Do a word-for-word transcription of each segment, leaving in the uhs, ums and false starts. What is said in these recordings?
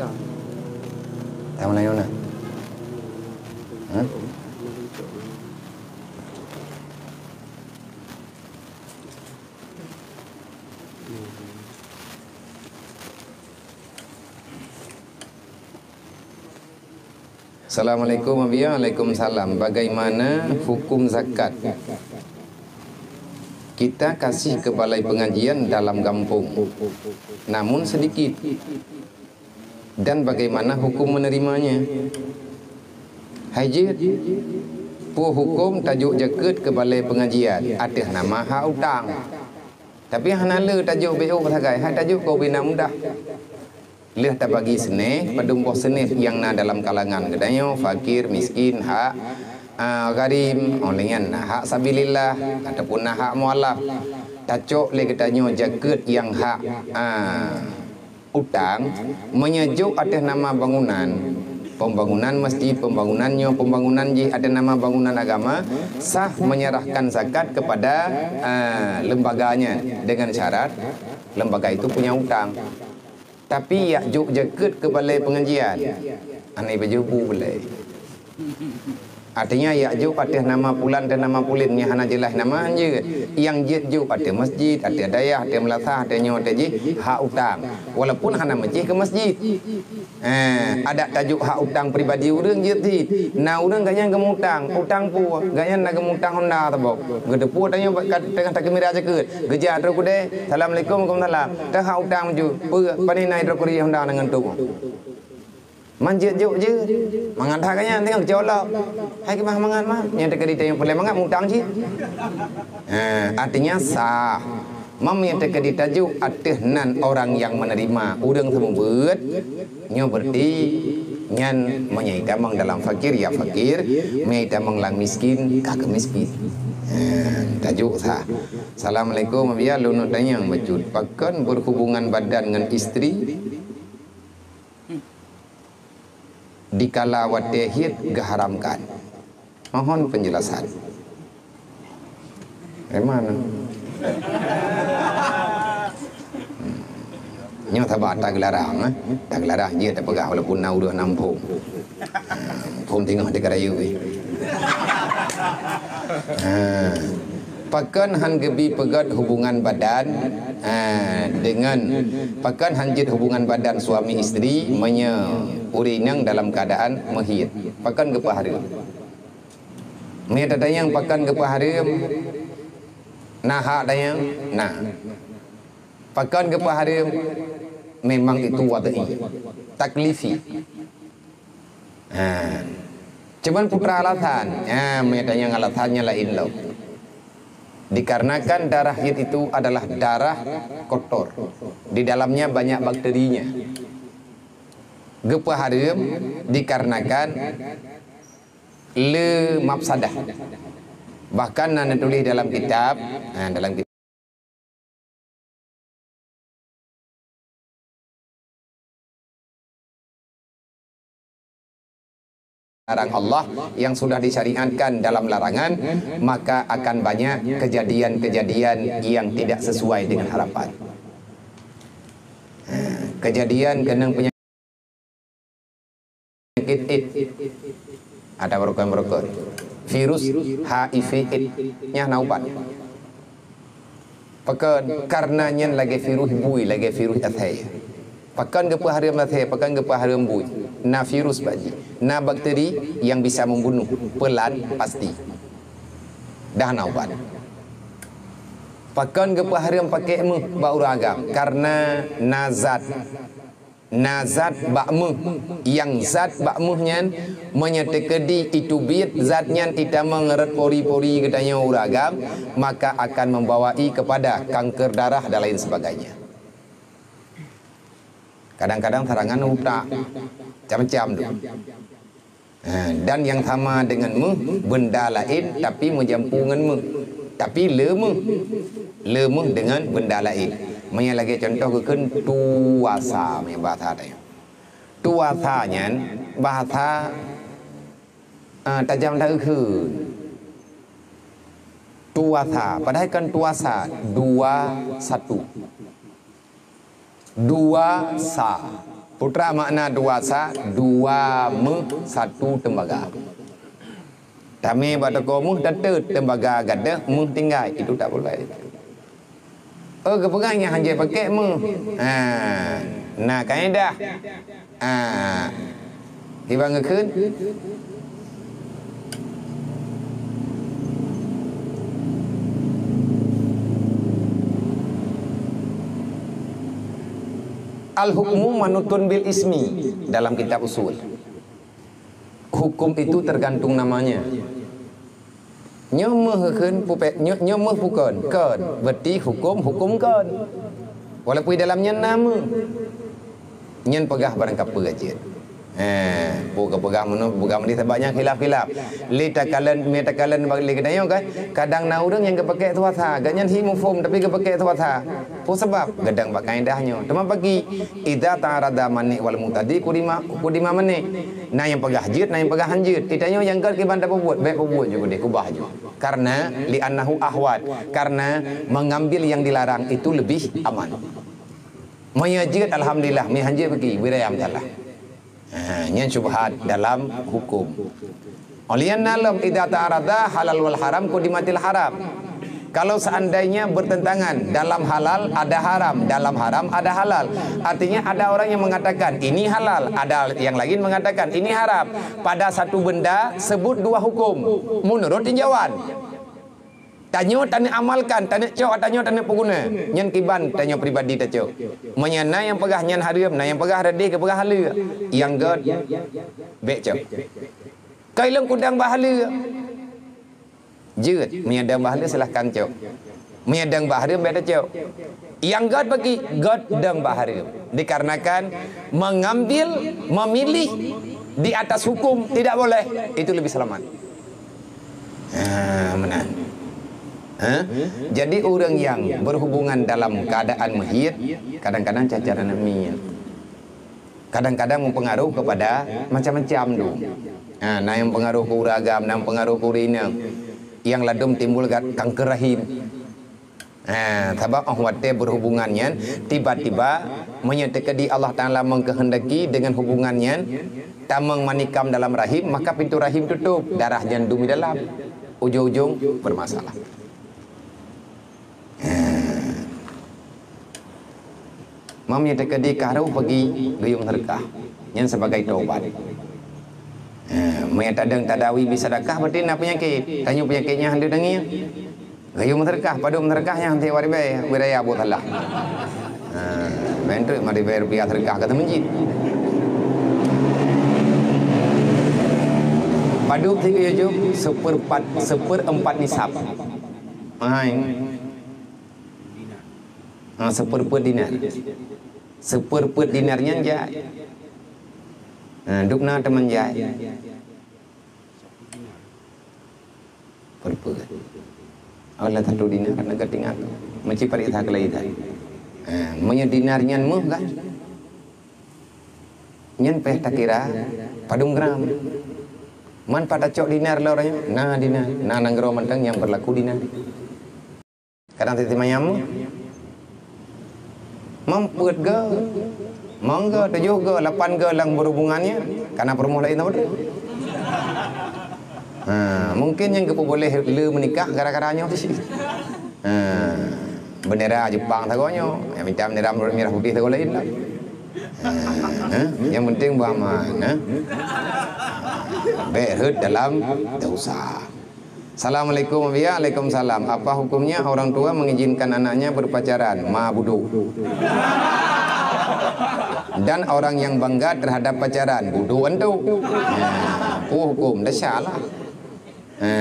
Tahu mana, Yona? Hah? Assalamualaikum, Abiya. Waalaikumsalam. Bagaimana hukum zakat? Kita kasih ke balai pengajian dalam gampông, namun sedikit. Dan bagaimana hukum menerimanya? Hai jeuet, peue huköm tajok jakeuet keu balée peungajian ateueh nama hak utang? Tapi hana le tajok bék sagai, hai tajok keu ubena mudah. Lheueh tabagi seunéh, padum boh seunéh nyang na dalam kalangan geutanyoe, fakir, miskin, hak, a, gharim, oh lheueh nyan na hak sabilillah ataupun na hak mualaf. Tacok lé geutanyoe jakeuet nyang hak, a, utang, meunyoe jok ateueh nama bangunan, pembangunan masjid, pembangunan nyoe, pembangunan jih ateueh nama bangunan agama, sah menyerahkan zakat kepada, a, lembaganya dengan syarat lembaga itu punya utang. Tapi yak jok jakeuet keu balée pengajian, anai bajeubu balée. Artinya, yak jok ateueh nama pulan, ateueh nama pulen nyang hana jeulaih nama, hanjeuet. Nyang jeuet jok ateueh masjid, ateueh dayah, ateueh meulasah, ateueh nyoe, ateueh jih, hak utang. Walaupun hana meucih keu masjid. Eh, adak tajok hak utang pribadi ureuëng jeuet cit. Na ureuëng gobnyan geumutang, utang peue? Gobnyan na geumutang honda saboh. Geuteupeue tanyoe ka teungoh takeumira jakeuet. Geujak droe keudè, "Assalamualaikum." "Waalaikumsalam." "Teuhak utang ju. Peue, pane na droe keudè honda ngon tu?" Man jeuet jok jeuet. Mangat that gobnyan teungoh geucolok. Hai keubah mangat mah, nyang teukeudi tanyoe peureulée mangat mutang cit. Ha, artinya sah. Mam nyang teukeudi tajok ateueh nan orang nyang menerima ureuëng seumeubeuet, nyoe berarti nyan meunyoe itamong dalam fakir ya fakir, meunyoe itamong lam miskin ka keu miskin. Ha, tajok sah. Assalamualaikum, Abiya, lôn tanyong bacut. Pakon berhubungan badan ngon istri dikala watée hiet geuharamkan? Mohon penjelasan. Dari mana? Nyoe sabab ata geularang, eh. Ata geularang jeuet tapeugah walaupun na ureuëng na muphom. Muphom teungoh di karayu, eh. Ha. Pakon han geubi peugét hubungan badan, ha, dengan, pakon han jeuet hubungan badan suami istri meunyoe ureuëng inong dalam keadaan meuhiet? Pakon geupeuhareuem? Meunyoe tatanyong pakon geupeuhareuem, na hak tanyong? Na. Pakon geupeuhareuem? Memang itu wad'i, taklifi. Ha. Cuman putra alasan. Ha, meunyoe tanyong alasannya laén lom. Dikarenakan darah haid itu adalah darah kotor. Di dalamnya banyak bakterinya. Geupeuhareuem dikarenakan le mafsadah. Bahkan na neutuléh dalam kitab, ha, dalam kitab larang Allah yang sudah disyariatkan dalam larangan, maka akan banyak kejadian-kejadian yang tidak sesuai dengan harapan. Ha, kejadian keunong penyakit AIDS atau berokon-berokon. Virus HIV AIDS nyan na ubat. Pakon? Karena nyan lagée virus bui, lagée virus asai. Pakon geupeuhareuem asai, pakon geupeuhareuem bui? Na virus bak jih, na bakteri yang bisa membunuh, pelan pasti. Dah na ubat. Pakon geupeuhareuem pakai méuh bak ureuëng agam? Karena na zat Na zat bak méuh, nyang zat bak méuh nyan, meunyoe teukeudi iteubiet zat nyan itamong rot pori-pori geutanyoe ureuëng agam, maka akan membawai kepada kanker darah dan lain sebagainya. Kadang-kadang sarangan utak, macam-macam tu. Ha, dan nyang sama dengan méuh, benda laén tapi meujampu ngon méuh. Tapi le méuh. Le méuh dengan benda laén. Meunyoe lagée contoh geukheun tuasa, meunyoe bahasa tanyoe. Tuasa nyan bahasa, a, tajam taeukheun. Tuasa, padahai kon tuasa, dua satu. Dua sa. Putra makna dua sa, dua meuh, satu tembaga. Tamé bak toko meuh tateut, tembaga gadôh meuh tinggai, itu tak boleh. Oh, geupeugah nyang hanjeuet pakék meuh. Ha, na kaedah. Ha. Kiban geukheun? Al-hukmu manutun bil ismi dalam kitab usul. Hukum itu tergantung namanya. Nyoe meuh kheun pupek, nyoe, nyoe meuh pukon, kon. Berarti hukum, hukum kon. Walaupun dalam nyan na meuh. Nyan peugah barang kapeue jeuet. Eh, peue geupeugah meunoe, peugah meudeh, sabab nyan khilaf-khilaf. Lé takalon, mé takalon bak lé geutanyoe kan, kadang na ureuëng nyang geupakék tuasa, gobnyan hi muphom tapi geupakék tuasa. Peue sabab? Geudong bak kaedah nyoe. Teuma bagi, idza ta'arada mani' wal muqtadi qudima, qudima mani'. Na nyang peugah jeuet, na nyang peugah han jeuet. Geutanyoe nyang gét kiban tapeubuet, bék peubuet ju keudeh, kubah ju. Karena li'annahu ahwat, karena mengambil yang dilarang itu lebih aman. Meunyoe jeuet, alhamdulillah, meunyoe han jeuet, bagi, bri raya meusalah. Ha, nyan syubhat dalam hukum. Oleh nyan lom, idza ta'arada halal wal haram qudimatil haram. Kalau seandainya bertentangan, dalam halal ada haram, dalam haram ada halal. Artinya ada orang yang mengatakan ini halal, ada yang lain mengatakan ini haram. Pada satu benda sebut dua hukum menurut tinjauan. Tanyoe taneuk amalkan, taneuk cok, tanyoe taneuk peuguna. Nyan kiban tanyoe pribadi tacok. Meunyoe na nyang peugah nyan hareuem, na nyang peugah reudeh, geupeugah haleue. Nyang gét, bék cok. Kai lôn kudong bak haleue. Jeuet, meunyoe dong bak haleue silahkan cok. Meunyoe dong bak hareuem bék tacok. Nyang gét bagi, gét dong bak hareuem. Dikarenakan mengambil, memilih di atas hukum tidak boleh, itu lebih selamat. Ha, meunan. Ha? Jadi ureuëng nyang berhubungan dalam keadaan meuhiet kadang-kadang cacat aneuk miet. Kadang-kadang mempengaruh kepada macam-macam tu. Ha, na nyang pengaruh ke ureuëng agam, na nyang pengaruh ke ureuëng inong. Nyang ladom timbul gat-, kanker rahim. Ha, sabab óh watée berhubungan nyan, tiba-tiba meunyoe teukeudi Allah Taala mengkehendaki dengan hubungan nyan, tamong manikam dalam rahim, maka pintu rahim tutup, darah nyan dum di dalam. Ujong-ujong bermasalah. Ha. Meunyoe teukeudi ka roh peugi geuyue meuseudeukah, nyan sebagai taubat. Ha, meunyoe tadong tadawi bri seudeukah, berarti na peunyakét. Tanyoe peunyakét nyan hana tangieng. Geuyue meuseudeukah, padub meuseudeukah nyan hana ribée, bri raya buet salah. Ha, meuntreuk ma ribée rupiah seudeukah ka teumeujid. Padub sigeuyue jok, seperempat, seperempat nisab. Hai. Ha, seperempat dinar. Seperempat dinar nyan jai. Ha, dub na teuma jai. Seperempat. Alah satu dinar na geutinggai. Meuci parit that keulai that. Ha, meunyoe dinar nyan meuh kan? Nyan pih takira padub gram. Man pat tacok dinar lom nyan? Na dinar. Na nanggroe mantong nyang berlaku dinar. Kadang siti manyam. Meumpeuet go, mong go, tujoh go, lapan go lam berhubungan nyan, kana peurumoh laén teuh. Ha, mungkin nyang geupeuboléh le meunikah gara-gara nyoe. Ha, bendera Jepang sagoe nyoe, nyang mita bendera mirah putih sagoe laén lah. Ha, ha, yang penting beraman, ha. Bék rhot dalam dosa. Assalamualaikum, Buya. Waalaikumsalam. Apa hukumnya orang tua mengizinkan anaknya berpacaran? Ma budok. Dan orang yang bangga terhadap pacaran, budok antu. Nah, peue hukum? Desya lah. Ha,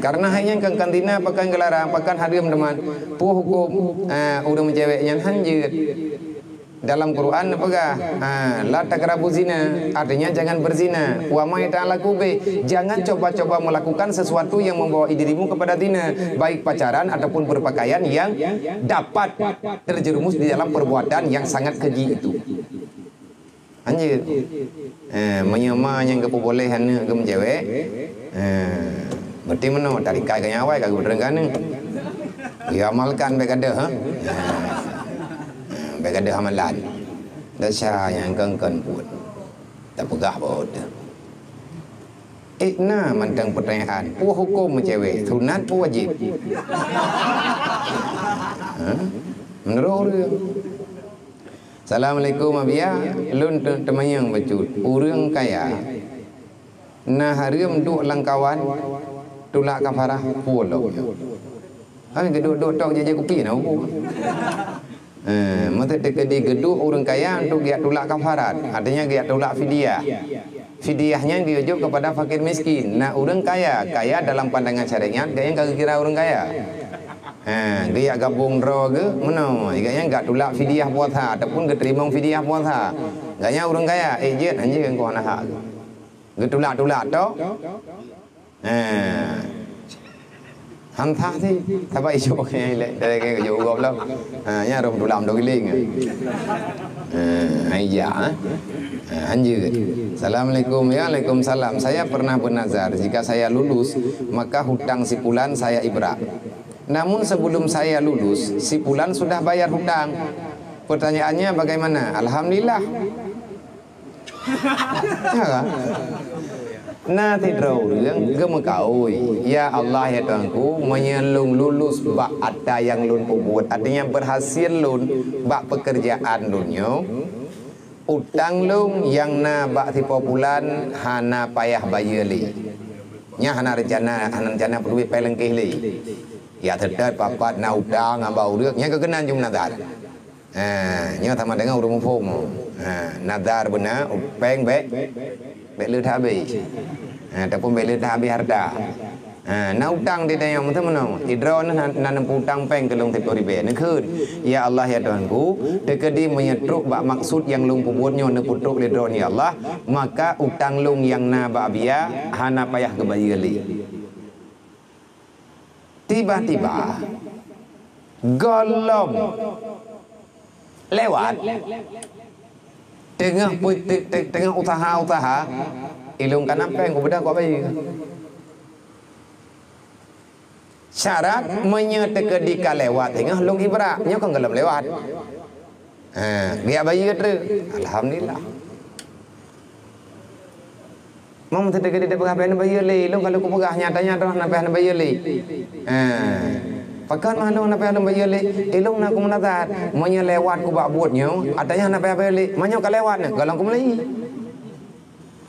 karena hai nyan kan, kan zina, pakan geularang, pakan hareuem teuma. Peue hukum? Ha, ureuëng meucewek nyan han jeuet. Dalam Quran neupeugah, ha, "La taqrabu zina," artinya jangan berzina. "Wa ma yata'allaqu bih," jangan coba-coba melakukan sesuatu yang membawa dirimu kepada zina, baik pacaran ataupun berpakaian yang dapat terjerumus di dalam perbuatan yang sangat keji itu. Lanjut. Eh, meunyoe ma nyang geupeuboléh aneuk geumeucewek, eh, berarti meunoe tarikat geunyawai ka geupeutrön keu aneuk. Geuamalkan bék gadôh, ha? Eh, bék gadôh amalan. Desya nyang kon-kon buet. Tapeugah bahwa teuh. Eh, na mantong peutanyaan, peue huköm meucewek, sunat peue wajéb? Ha? Meunurot ureuëng. Assalamualaikum, Abiya. Lôn te-, teumanyong bacut. Ureuëng kaya na hareuem duek lam kawan tulak kafarah, peue lom nyoe? Hai, geuduek-duek tok jijak kupi na ubu. Eh, maksud teukeudi geuduek ureuëng kaya untuk geujak tulak kafarat, artinya geujak tulak fidyah. Fidyah nyan geujok kepada fakir miskin. Na ureuëng kaya, kaya dalam pandangan syariat, gobnyan ka geukira ureuëng kaya. Ha, geujak gabong droe geuh, meunoe, gobnyan geujak tulak fidyah puasa ataupun geuteurimong fidyah puasa. Gobnyan ureuëng kaya, eh, jeuet, hanjeuet, engkau hana hak. Geutulak-tulak tok. Ha. Hantah sih, sabai ijok nyang ilek, dari ke ujok gob lom. Ha, nya roh tulak meudoh giling. Ha, hai ya, ha. Ha, hanjeuet. Assalamualaikum. Ya, waalaikumsalam. Saya pernah bernazar, jika saya lulus, maka hutang si pulan saya ibrak. Namun sebelum saya lulus, si pulan sudah bayar hutang. Pertanyaannya bagaimana? Alhamdulillah. Ya kan? Na sidroe ureuëng geumeukaôi, "Ya Allah, ya Tuhanku, meunyoe lôn lulus bak ata nyang lôn peubuet, artinya berhasil lôn bak pekerjaan lôn nyoe, utang lôn nyang na bak si pulan hana payah bayeue lé." Nyan hana rencana, hana rencana peuduek péng leungkeh lé. Ya teutap papat na utang bak ureuëng, nyan geukeunan jeuem nazar. Ha, nyoe sama dengan ureuëng muphom. Ha, nazar beuna, péng bék, bék le that habéh. Ha, ataupun bék le that habéh harta. Ha, na utang di tanyoe meuteumeunoe. Idroe na, na neupeu utang péng keu lôn siplôh ribèe. Neukheun, "Ya Allah, ya Tuhanku, teukeudi meunyoe trok bak maksud nyang lôn peubuet nyoe neupeutrok lé Droeneuh, ya Allah, maka utang lôn nyang na bak Abiya hana payah geubayeue lé." Tiba-tiba, gohlom lewat, teungoh pui-, te-, te-, teungoh usaha-usaha, ilôn ka na péng kubeudôh kubayeue. Syarat, meunyoe teukeudi ka lewat teungoh lôn ibrak, nyoe kon gohlom lewat. Ha, geujak bayeue treuk. Alhamdulillah. Mam teudeuk-deuk peugah bèk neubayeue lé, lôn ka lôn kupeugah nyata-nyata hana payah neubayeue lé. Ha. Pakon mah lôn hana payah lôn bayeue lé? Ilôn na kumeunazar, meunyoe lewat kubak buet nyoe, ata nyan hana payah bayeue lé. Meunyoe ka lewat nyoe, gohlom kumeulai.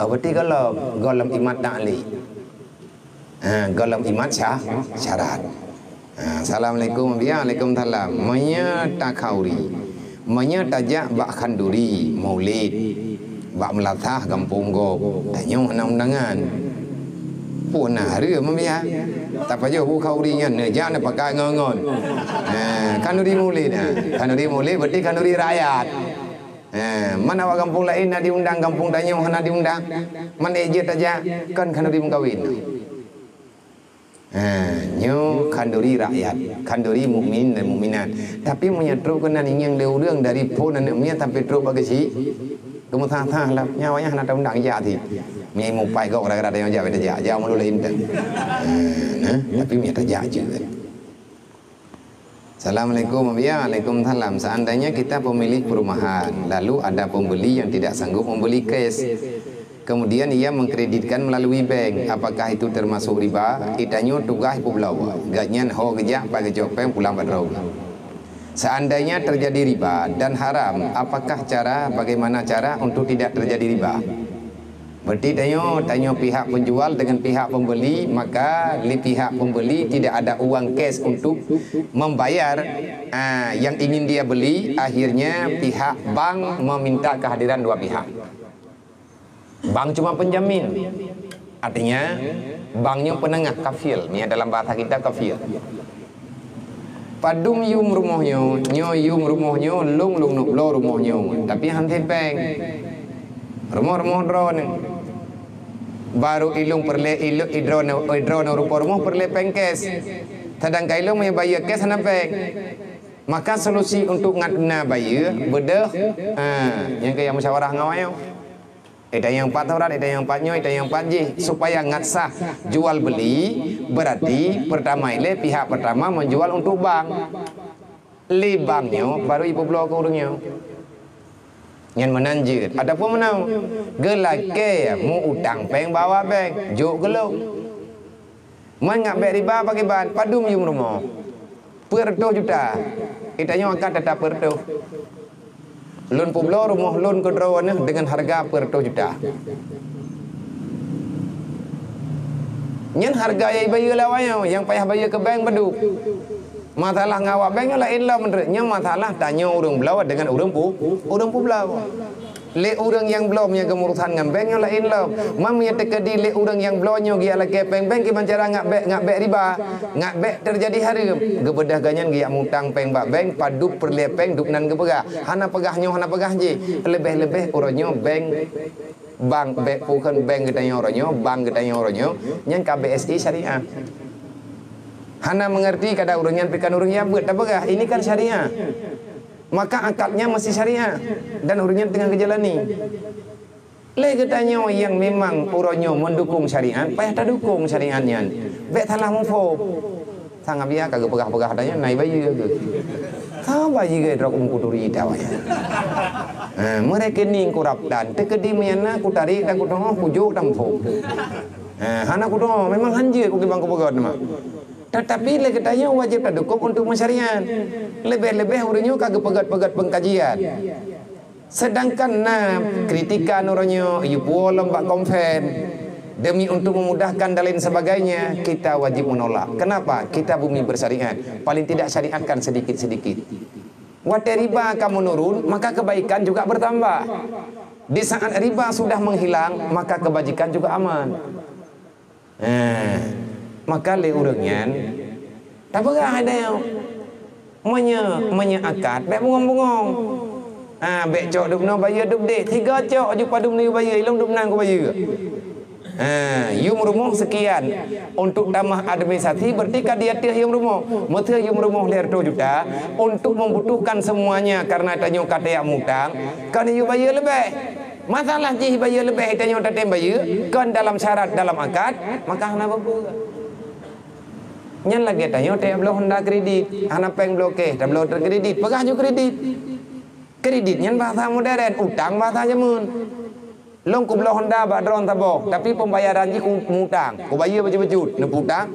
Oh, berarti gohlom, gohlom imat taklik. Ha, gohlom imat sya-, syarat. Ha, assalamualaikum, ya, waalaikumsalam. Meunyoe takhauri, meunyoe tajak bak khanduri, maulid, bak meulasah gampông gob, tanyoe hana undangan. Peue na hareuem, ya? Tapajoh bu khauri nyan, neujak neupakat ngon-ngon. Ha, khanduri maulid, ha. Khanduri maulid berarti khanduri rakyat. Eh, man awak gampông laén na diundang, gampông tanyoe hana diundang. Man ék jeuet tajak, kon khanduri meukawen. Eh, nyoe khanduri rakyat, khanduri mukmin dan mukminat. Tapi meunyoe trok keunan ingieng lé ureueng dari phon aneuk miet sampai trok bak geuchik, geumeusaha-saha lah. Nyan awaknyan hana taundang jak sit. Meunyoe mupai gob gara-gara tanyoe jak, bèk tajak, jak meulôn laén teuh. Eh, nah, tapi meunyoe tajak jeuet. Assalamualaikum, ya, waalaikumsalam. Seandainya kita pemilik perumahan, lalu ada pembeli yang tidak sanggup membeli cash, kemudian ia mengkreditkan melalui bank, apakah itu termasuk riba? Itanyoe tugaih peubloe, gobnyan ho geujak pat geucok péng pulang bak droe. Seandainya terjadi riba dan haram, apakah cara, bagaimana cara untuk tidak terjadi riba? Berarti tanyoe, tanyoe pihak penjual dengan pihak pembeli, maka di pihak pembeli tidak ada uang cash untuk membayar, ah, yang ingin dia beli, akhirnya pihak bank meminta kehadiran dua pihak. Bank cuma penjamin. Artinya, bank nyoe penengah, kafil. Ni dalam bahasa kita kafil. Padum yum rumoh nyoe, nyoe yum rumoh nyoe, lôn, lôn neubloe rumoh nyoe. Tapi han sép péng. Rumoh-rumoh droeneuh. Baru ilôn peureulèe, ilôn, idroeneuh, idroeneuh rupa rumoh peureulèe péng cash. Sedangkan ilôn meunyoe bayeue cash hana péng. Maka solusi untuk ngat na bayeue, beudôh, ha, nyang keu nyang musyawarah ngon awaknyoe. Itanyong pat surat, itanyong pat nyoe, itanyong pat jih, supaya ngat sah jual beli, berarti pertama ilèe pihak pertama menjual untuk bank. Lé bank nyoe baru ipeubloe keu ureueng nyoe. Nyan meunan jeuet. Ataupun meunan, geulakée meu-utang péng bak awak bank, jok geulok. Man ngak bék riba pakriban, padum yum rumoh? Peuet reutôh juta. Geutanyoe akad teutab peuet reutôh. Lôn peubloe rumoh lôn keudroe neuh deungon hareuga peuet reutôh juta. Nyan hareuga nyang ibayeue lé awak nyoe, nyang payah bayeue keu bank padub. Masalah ngon awak bank nyoe laén lom, meunurot nyoe masalah tanyoe ureuëng bloe deungon ureuëng pu-, ureuëng peubloe. Lé ureuëng nyang bloe meunyoe geumurusan ngon bank nyoe laén lom. Man meunyoe teukeudi lé ureuëng nyang bloe nyoe geujak lakée péng bank, kiban cara ngak bék, ngak bék riba, ngak bék teujadi hareuem. Geubeudôh gobnyan geujak meu-utang péng bak bank, padub peureulée péng dub nan geupeugah. Hana peugah nyoe, hana peugah jih. Leubeh-leubeh uroe nyoe bank, bank, bék peue kheun bank geutanyoe uroe nyoe, bank geutanyoe uroe nyoe, nyan ka B S I syariah. Hana meungerti kadang ureuëng nyan pih kan ureuëng nyang beuet tapeugah, ini kan syariah. Maka akadnya mesti syariah dan ureuëng nyan teungoh geujalani. Lé geutanyoe nyang memang uroe nyoe meudukong syariat, payah tadukong syariat nyan. Bék salah muphom. Sang Abiya ka geupeugah-peugah tanyoe na ibayeue geuh. Sa bayeue droe meukutu rita wayah. Ha, meurekening kurab tan, teukeudi meunyan na kutarék dan kuteungoh kujok dan muphom. Ha, hana kuteungoh, memang hanjeuet kukibang kupeugah teuma. Tetapi lé geutanyoe wajéb tadukong untuk meusyariat. Leubeh-leubeh ureuëng nyoe ka geupeugét-peugét peungkajian. Sedangkan na kritikan uroe nyoe, yue puwoe lom bak konven, demi untuk memudahkan dan lain sebagainya, kita wajib menolak. Kenapa? Kita bumi bersyariat. Paling tidak syariatkan sedikit-sedikit. Watée riba ka menurun, maka kebaikan juga bertambah. Di saat riba sudah menghilang, maka kebajikan juga aman. Ha, maka lé ureuëng nyan tapeugah hai dayah. Meunyoe, meunyoe akad, bék bungong-bungong. Ha, bék cok dub noe bayeue dub dék. Tiga cok ju padum neuyue bayeue, ilong dub nan kubayeue. Ha, yum rumoh sekian. Untuk tamah administrasi, berarti ka di ateueh yum rumoh. Meuseu yum rumoh lhée reutôh juta, untuk membutuhkan semuanya karena tanyoe ka tajak mutang, ka neuyue bayeue leubeh. Masalah jih bayeue leubeh tanyoe tatem bayeue, kon dalam syarat dalam akad, maka hana peue-peue. Nyan lagée tanyoe tabloe honda kredit, hana péng bloe keh, tabloe keu kredit, peugah ju kredit. Kredit nyan bahasa modern, utang bahasa jameun. Lôn kubloe honda bak droen saboh, tapi pembayaran jih ku mutang, kubayeue bacut-bacut, neupeu utang.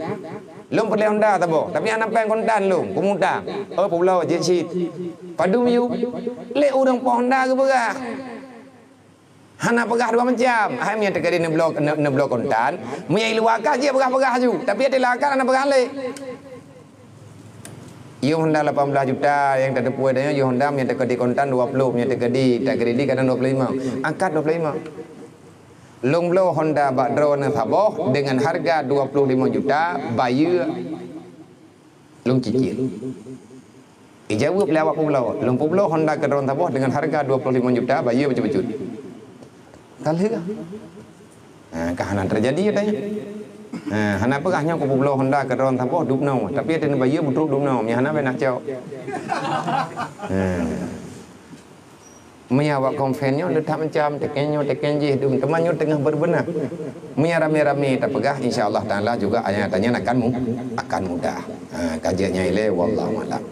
Lôn peureulée honda saboh, tapi hana péng kontan lôn, kumutang. Oh, peubloe jeuet cit. Padum yum? Lé ureuëng po honda geupeugah. Hana peugah dua macam. Hai meunyoe teukeudi neubloe, ne-, neubloe kontan, meunyoe i luwa ka jeuet peugah-peugah aju, tapi ateueh lam akad hana peugah lé. Yum honda lapan belas juta nyang tateupeue tanyoe, yum honda meunyoe teukeudi kontan dua puluh, meunyoe teukeudi takredit kadang dua puluh lima. Akad dua puluh lima. Lôn bloe honda bak droeneuh saboh dengan harga dua puluh lima juta, bayeue. Lôn cicil. Ijaweueb lé awak peubloe, lôn peubloe honda keu droen saboh dengan harga dua puluh lima juta, bayeue bacut-bacut. Ka lheueh. Ha, ka hana teujadi katanya. Ha, hana peugah nyoe kupeubloe honda keu droen saboh dub noe, tapi ateueh neubayeue beutrok dub noe, meunyoe hana bék na cok. Ha. Meunyoe awak konven nyoe le that macam, teken nyoe, teken jih, dum teuma nyoe teungoh berbenah. Meunyoe ramé-ramé tapeugah, insya Allah Taala juga ayat nyan akan mu-, akan mudah. Ha, ka jeuet nyan ilée, wallahu a'lam.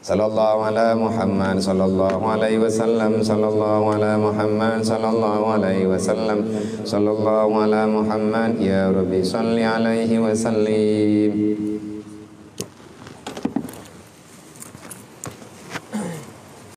Sallallahu ala Muhammad, sallallahu alaihi wasallam, sallallahu ala Muhammad, sallallahu alaihi wasallam, sallallahu ala Muhammad, ya Rabbi salli alaihi wasallim.